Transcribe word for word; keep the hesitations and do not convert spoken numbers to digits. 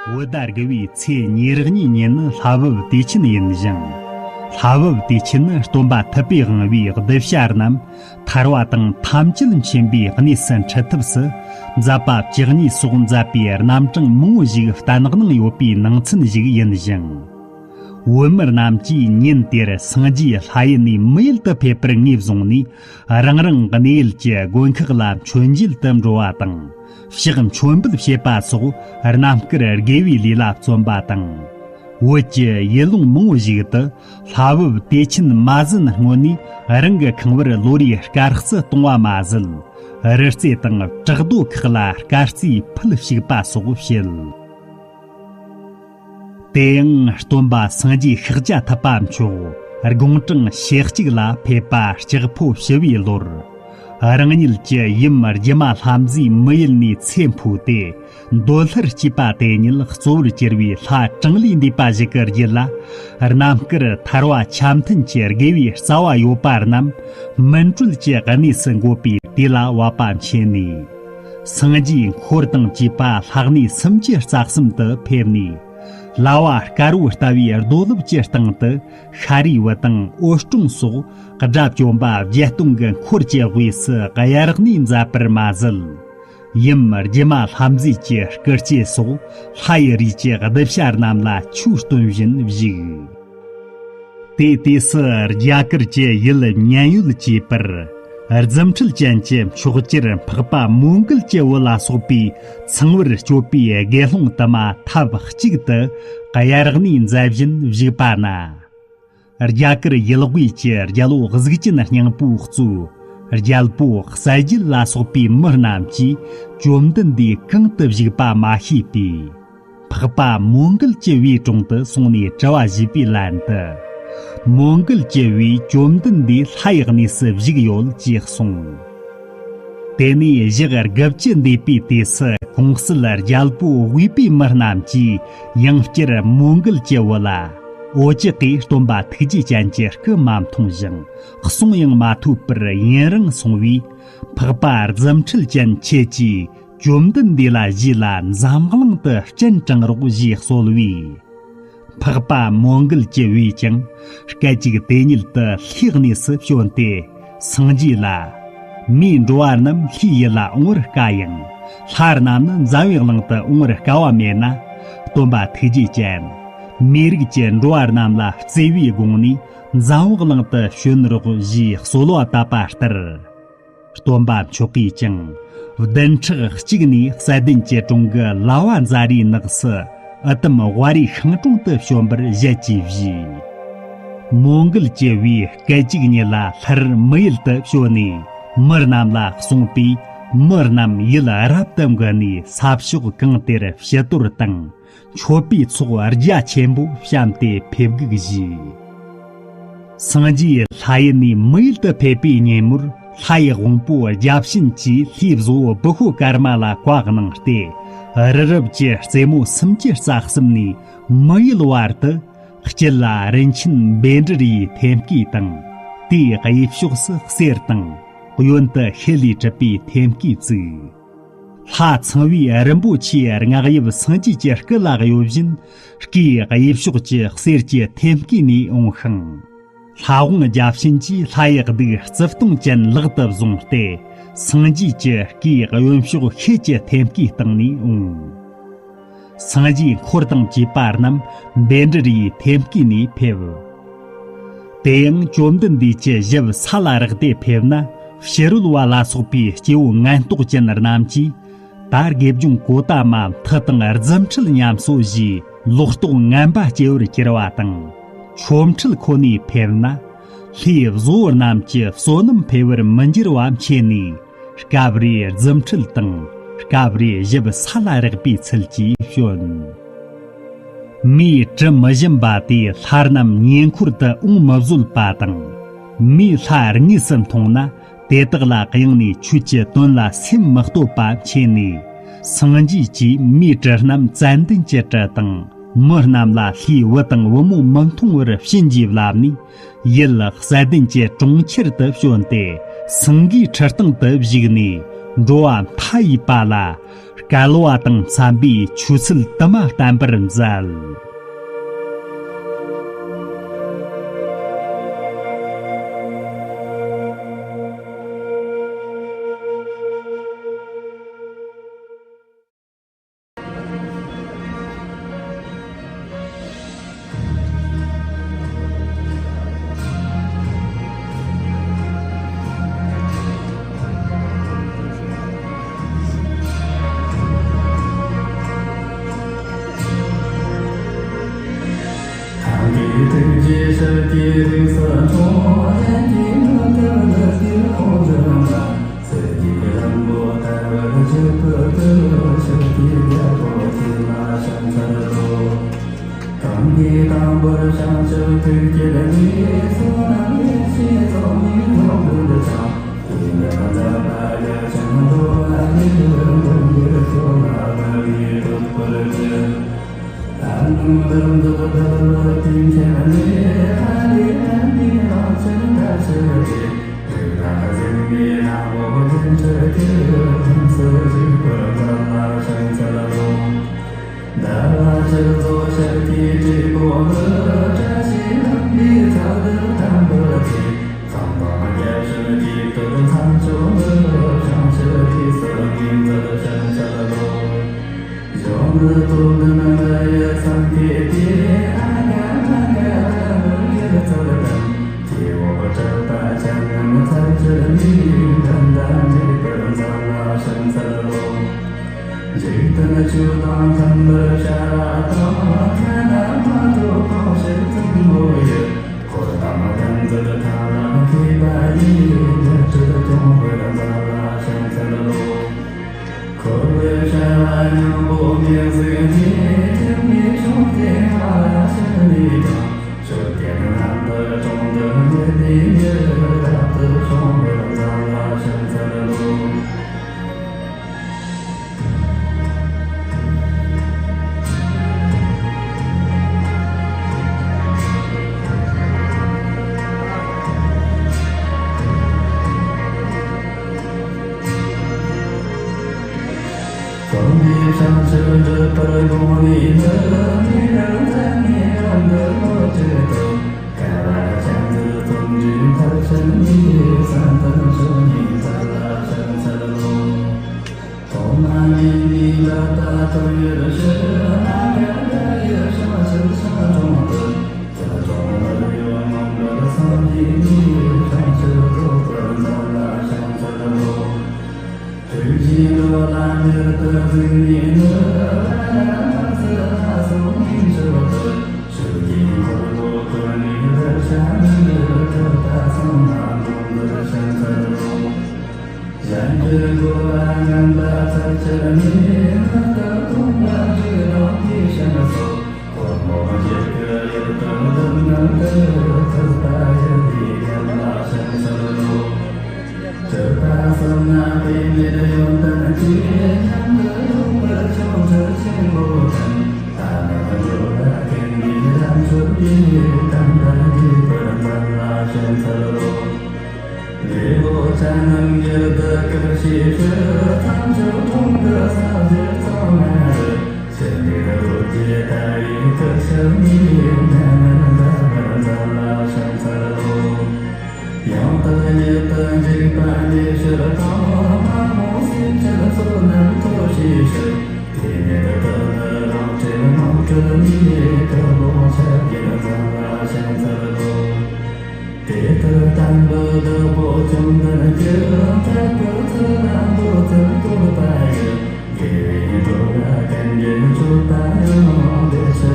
བོད་ཟླ་དགུ་བའི་ཚེས་ཉེར་གཉིས་ཉིན་ནི་ལྷ་བབས་དུས་ཆེན་ཡིན་ཞིང་། ལྷ་བབས་དུས་ཆེན་ནི་སྟོན་པ་ཐུབ་པས་དབང་བའི་གདུལ་བྱ་རྣམས་ཐར་བ་དང་ཐམས་ཅད་མཁྱེན་པའི་གནས་སུ་འཁྲིད་ཐབས་སུ། མཛད་པ་བཅུ་གཉིས་སོགས་མཛད་པའི་རྣམ་གྲངས་མང་བོ་ཞིག་བསྟན་གནང་ཡོད་པའི་ནང་ཚན་ཞིག་ཡིན་ཞིང་། བོད་མི་རྣམས་ཀྱིས་ཉིན་དེར་སངས་རྒྱས་ལྷ་ཡུལ་ནས་མི་ཡུལ་དུ་ཕེབས་པར་ངོས་བཟུང་ནས། རང་རང་གི་གནས་ཡུལ་གྱི་དགོན་ཁག་ལ་མཆོད་མཇལ་དུ་འགྲོ་བ་དང་། ཕྱག་མཆོད་འབུལ་བྱེད་པ་སོགས་རྣམ་དཀར་དགེ་བའི་ལས་ལ་བརྩོན་པ་དང་། བོད་ཀྱི་ཡུལ་ལུང་མང་བོ་ཞིག་ཏུ་ལྷ་བབས་དུས་ཆེན་མ་ཟིན་སྔོན་ནས་རང་གི་ཁང་བར་ལོ་རེའི་དཀར་རྩི་གཏོང་བ་མ་ཟད། རི་རྩེ་དང་བྲག་རྡོ་ཁག་ལ་དཀར་རྩི་ཕུལ་བཅུག་པ་སོགས་བྱེད། དེ་ཡང་སྟོན་པ་སངས་རྒྱས་ཤཱཀྱ་ཐུབ་པ་མཆོག་དགུང་གྲངས་ཞེ་གཅིག་ལ་ཕེབས་པ་ལྕགས་ཕོ་བྱི་བའི་ལོར། རང་ཉིད་ཀྱི་ཡུམ་སྒྱུ་མ་ལྷ་མཛེས་མི་ཡུལ་ནས་ཚེ་འཕོས་ཏེ། འདོད་ལྷར་སྐྱེས་པ་དེ་ཉིད་གཙོ་བོར་གྱུར་པའི་ལྷ་གྲངས་ལས་འདས་པ་ཞིག་གི་རྒྱུད་ལ། རྣམ་དཀར་ཐར་བ་ཆ་མཐུན་གྱི་དགེ་བའི་རྩ་བ་ཡོད་པ་རྣམས་སྨིན་གྲོལ་གྱི་གནས་སུ་འགོད་པའི་དུས་ལ་བབ་པ་མཁྱེན་ནས། སངས་རྒྱས་འཁོར་དང་བཅས་པ་ལྷ་གནས་སུམ་ཅུ་རྩ་གསུམ་དུ་ཕེབས་ནས། ལ་བ་དཀར་བོ་ལྟ་བུའི་རྡོ་ལེབ་ཀྱི་སྟེང་དུ་ཤཱ་རིའི་བུ་དང་འོད་སྲུང་སོགས་དགྲ་བཅོམ་པ་བརྒྱད་སྟོང་གི་འཁོར་གྱི་དབུས་སུ་དབྱར་གནས་མཛད་པར་མ་ཟད། ཡུམ་སྒྱུ་མ་ལྷ་མཛེས་ཀྱི་སྐུ་སྐྱེ་སོགས་ལྷ་ཡི་རིས་ཀྱི་གདུལ་བྱ་རྣམས་ལ་ཆོས་སྟོན་བཞིན་བཞུགས། དེའི་དུས་སུ་རྒྱ་གར་གྱི་ཡུལ་མཉན་ཡོད་ཅེས་པར། རྫུ་འཕྲུལ་ཅན་གྱི་མཆོག་གྱུར་འཕགས་པ་མོའུ་འགལ་གྱི་བུ་ལ་སོགས་པའི་ཚངས་བར་སྤྱོད་པའི་དགེ་སློང་དུ་མ་ཐབས་གཅིག་ཏུ་དབྱར་གནས་མཛད་བཞིན་བཞུགས་པ་ན། རྒྱ་གར་ཡུལ་དབུས་ཀྱི་རྒྱལ་པོ་གཟུགས་ཅན་སྙིང་པོའི་གཙོས། རྒྱལ་པོ་གསལ་རྒྱལ་ལ་སོགས་པའི་མི་རྣམས་ཀྱིས་བཅོམ་ལྡན་འདས་གང་དུ་བཞུགས་པ་མ་ཤེས་པས། འཕགས་པ་མོའུ་འགལ་གྱི་བུའི་དྲུང་དུ་སོང་ནས་དྲི་བ་ཞུས་པའི་ལན་དུ། མོའུ་འགལ་གྱི་བུས་བཅོམ་ལྡན་འདས་ལྷ་ཡི་གནས་སུ་བཞུགས་ཡོད་ཅེས་གསུངས། དེ་ནས་ཞག་དགུ་བཅུ་འདས་པའི་དུས་སུ་གོང་གསལ་རྒྱལ་པོ་དབུས་པའི་མི་རྣམས་ཀྱིས་ཡང་བསྐྱར་མོའུ་འགལ་གྱི་བུ་ལ། འོ་ཅག་གིས་སྟོན་པ་ཐུགས་རྗེ་ཅན་གྱི་སྐུ་མ་མཐོང་ཞིང་གསུང་ཡང་མ་ཐོས་པར་ཡུན་རིང་སོང་བས། འཕགས་པ་རྫུ་འཕྲུལ་ཅན་ཁྱེད་ཀྱིས་བཅོམ་ལྡན་འདས་ལ་ཞུས་ལ་འཛམ་གླིང་དུ་སྤྱན་དྲངས་རོགས་ཞེས་གསོལ་བས། འཕགས་པ་མོའུ་འགལ་གྱི་བུས་ཀྱང་སྐད་ཅིག་དེ་ཉིད་དུ་ལྷའི་གནས་སུ་བྱོན་ཏེ་སངས་རྒྱས་ལ། མིའི་འགྲོ་བ་རྣམས་ལྷའི་ཡུལ་ལ་འོང་བར་དཀའ་ཡང་། ལྷ་རྣམས་ནི་འཛམ་བུའི་གླིང་དུ་འོང་བར་དཀའ་བ་མེད་ན། སྟོན་པ་ཐུགས་རྗེ་ཅན། མིའི་རིགས་ཀྱི་འགྲོ་བ་རྣམས་ལ་བརྩེ་བའི་དགོངས་ནས་འཛམ་བུའི་གླིང་དུ་བྱོན་རོགས་ཞེས་གསོལ་བ་བཏབ་པ་ལྟར། སྟོན་པ་མཆོག་གིས་ཀྱང་བདུན་ཕྲག་གཅིག་ནས་གསལ་ལྡན་གྱི་གྲོང་གི་ལ་བ་ཛ་རའི་ནགས་སུ་ཨུ་དམ་ཝཱ་རའི་ཤིང་དྲུང་དུ་བྱོན་པར་ཞལ་གྱིས་བཞེས། མོའུ་འགལ་གྱི་བུས་སྐད་ཅིག་ཉིད་ལ་ལྷར་མི་ཡུལ་དུ་བྱོན་ནས་མི་རྣམས་ལ་གསུངས་པས། མི་རྣམས་ཡུལ་རབ་ཏུ་འགུལ་ནས་ས་ཕྱོགས་གང་དེར་ཕྱི་དོར་དང་མཆོད་པའི་ཚོགས་རྒྱ་ཆེན་པོ་བཤམས་ཏེ་ཕེབས་འགུགས་བྱས། སངས་རྒྱས་ལྷ་ཡུལ་ནས་མི་ཡུལ་དུ་ཕེབས་པའི་ཉིན་མོར་ལྷ་ཡི་དབང་པོ་བརྒྱ་བྱིན་གྱིས་ལྷའི་བཟོ་བོ་བུ་ཧོ་ཀརྨ་ལ་བཀའ་གནང་སྟེ། རི་རབ་ཀྱི་རྩེ་མོ་སུམ་ཅུ་རྩ་གསུམ་ནས་མི་ཡུལ་བར་དུ། དཀྱིལ་ལ་རིན་ཆེན་བཻ་ཌཱུརྱའི་ཐེམ་སྐས་དང་། དེའི་གཡས་ཕྱོགས་སུ་གསེར་དང་། གཡོན་དུ་ཤེལ་ལས་གྲུབ་པའི་ཐེམ་སྐས་བཙུགས། ལྷ་ཚངས་པའི་རིན་པོ་ཆེའི་རྔ་དབྱིབས་སངས་རྒྱས་ཀྱི་སྐུ་ལ་གཡོ་བཞིན། སྐུའི་གཡས་ཕྱོགས་ཀྱི་གསེར་གྱི་ཐེམ་སྐས་ནས་འོངས་ཤིང་། ལྷ་དབང་བརྒྱ་བྱིན་གྱིས་ལྷ་ཡི་གདུགས་རྩིབས་སྟོང་ཅན་ལག་ཏུ་བཟུང་སྟེ། སངས་རྒྱས་ཀྱི་སྐུའི་གཡོན་ཕྱོགས་ཤེལ་གྱི་ཐེམ་སྐས་སྟེང་ནས་འོངས། སངས་རྒྱས་འཁོར་དང་བཅས་པ་རྣམས་བཻ་ཌཱུརྱའི་ཐེམ་སྐས་ནས་ཕེབས། དེ་ཡང་བཅོམ་ལྡན་འདས་ཀྱི་ཞབས་ས་ལ་རེག་སྟེ་ཕེབས་ན། ཕྱི་རོལ་བ་ལ་སོགས་པའི་སྐྱེ་བོ་ངན་རྟོག་ཅན་རྣམས་ཀྱིས། ད་དགེ་སྦྱོང་གོ་ཏ་མ་མཐུ་དང་རྫུ་འཕྲུལ་ཉམས་གསོ་ཞེས་ལོག་རྟོག་ངན་པ་སྐྱེ་བར་གྱུར་པ་དང་། ཆོ་འཕྲུལ་ཁོ་ནས་ཕེབས་ན། ལྷའི་བཟོ་བོ་རྣམས་ཀྱི་བསོད་ནམས་འཕེལ་བར་མི་འགྱུར་བ་མཁྱེན་ནས། སྐབས་རེ་རྫུ་འཕྲུལ་དང་། སྐབས་རེ་ཞབས་ས་ལ་རེག་པའི་ཚུལ་གྱིས་བྱོན། མིའི་དྲི་མི་ཞིམ་པ་དེས་ལྷ་རྣམས་ཉེ་འཁོར་དུ་འོང་མི་བཟོད་པ་དང་། མིའི་ལྷ་དངོས་སུ་མཐོང་ན་དེ་དག་ལ་གཡེངས་ནས་ཆོས་ཀྱི་དོན་ལ་སེམས་མི་གཏོད་པ་མཁྱེན་ནས། སངས་རྒྱས་ཀྱིས་མིའི་དྲི་རྣམས་ཙན་དན་གྱི་དྲི་དང་། མི་རྣམས་ལ་ལྷའི་བུ་དང་བུ་མོ་མི་མཐོང་བར་བྱིན་གྱིས་བརླབས་ནས། ཡུལ་གསལ་ལྡན་གྱི་གྲོང་ཁྱེར་དུ་བྱོན་ཏེ། སེང་གེའི་ཁྲི་སྟེང་དུ་བཞུགས་ནས་འགྲོ་བ་མཐའ་ཡས་པ་ལ། བསྐལ་བ་དང་འཚམ་པའི་ཆོས་ཚུལ་དུ་མ་བསྟན་པར་མཛད། འཇིག་རྟེན་ཆོས་དང་མཐུན་པར་བྱ་བ་དང་། ཐ་ན་མ་ཐོབ་འཕགས་ཤིང་ཚོམ་བུ་ཡི། འཁོར་དང་ལྡན་མཛད་ཐར་ལམ་མཁས་པ་ཡིས། འདི་ཕྱིར་སྐྱོང་བར་མཛད་ལ་ཕྱག་འཚལ་ལོ། འཁོར་བའི་བྱ་བ་མཉམ་པོ་ངེས་གཟིགས་ནས། སྐྱབས་གནས་བཅོམ་ལྡན་འཕགས་ལ་ཕྱག་ནས་ཀྱང་། ཆོས་ཀུན་རྣམ་པར་སྤངས་ཏེ་ཉིད་དུ་ཉིད། རབ་ཏུ་བྱུང་བར་མཛད་ལ་ཕྱག་འཚལ་ལོ། ཐོབ་ནས་བྱང་ཆུབ་སྒྲུབ་པར་དགོངས་ནས་ནི། མི་ལ་མཛད་ནས་རབ་ཏུ་བསྔོ་བྱེད་དོ། ག་ལ་ཕྱག་འཚལ་བརྩོན་འགྲུས་མཐར་ཕྱིན་ནས། བསམ་དོན་མཆོག་ཉིད་མཛད་ལ་ཕྱག་འཚལ་ལོ། ཐོག་མ་ཉིད་ནས་ད་ལྟ་དོན་ཡོད་ཕྱིར། ནམ་མཁའ་ལྟ་བུའི་བྱང་ཆུབ་ཆེན་དྲུང་དུ། ཐོས་བསམ་སླར་ཡང་མངོན་པར་སངས་རྒྱས་ནས། བྱང་ཆུབ་རྫོགས་པར་མཛད་ལ་ཕྱག་འཚལ་ལོ། ཐུགས་རྗེའི་འགྲོ་ལ་མྱུར་དུ་གཟིགས་ནས་ནི། ལྷ་དང་ལྷ་སྲིན་ལ་སོགས་སྨིན་མཆོག་ཏུ། ཆོས་ཀྱི་འཁོར་ལོ་བསྐོར་ནས་བདག་ཅག་ནི། གྲུབ་པ་བསམ་ལ་འདུད་པར་ཕྱག་འཚལ་ལོ། གཞན་གྱི་རྒོལ་བ་ངན་པ་ཚར་བཅད་ནས། རྣམ་དག་སྟོང་པ་སྒྲོལ་ལམ་གྱི་ཞིང་སོགས། གོར་མོ་འགྱེད་པའི་ཡུལ་དུ་འདི་ནང་དུ། ཐུབ་པ་ཡི་ལུས་ལྡན་ལ་ཕྱག་འཚལ་ལོ། སྒྲུབ་པ་གསུམ་ན་པདྨའི་ཡོན་ཏན་གྱིས། མཉམ་དུ་ཡོད་པར་ཆོ་འཕྲུལ་ཆེན་པོ་བསྟན། ལྷ་རྣམས་འགྲོ་ལ་ཀུན་གྱི་རྒྱན་ཆོད་པའི། གཏན་དུ་འགྲིག་པར་མཛད་ལ་ཕྱག་འཚལ་ལོ། འབྲས་བུ་ཅན་རྣམས་ཡུལ་དུ་བཀུར་བྱའི་ཕྱིར། མཚམས་སྦྱོར་གྲོང་དུ་ས་གཞི་གཙང་མ་རུ། ཕྱིར་འདུག་རྡོ་རྗེ་ལྟ་བུའི་ཐུགས་ཀྱི་གནས། གནས་མལ་འདའ་བར་མཛད་ལ་ཕྱག་འཚལ་ལོ། ཡང་དག་ཉིད་དུ་འཇུག་པ་ཉེར་ཞི་དང་། མ་རྨོངས་སེམས་ཅན་བསོད་ནམས་མཐོ་བྱའི་ཕྱིར། དེ་ཉིད་དུ་ནི་རང་འཁྲིད་དམངས་ཁྲིད་ནས། ཀུན་སློང་ཆ་བཞག་མཛད་ལ་ཕྱག་འཚལ་ལོ། དེ་ལྟར་བསྟན་པའི་བདག་པོ་བཅོམ་ལྡན་གྱིས། ཐེག་པའི་ཚུལ་ལ་མདོ་ཙམ་བསྟོད་པ་ཡི། དགེ་བའི་སྒྲུབ་པ་ཀུན་གྱི་མཆོད་པ་ཡང་། དེ་ཕྱིར་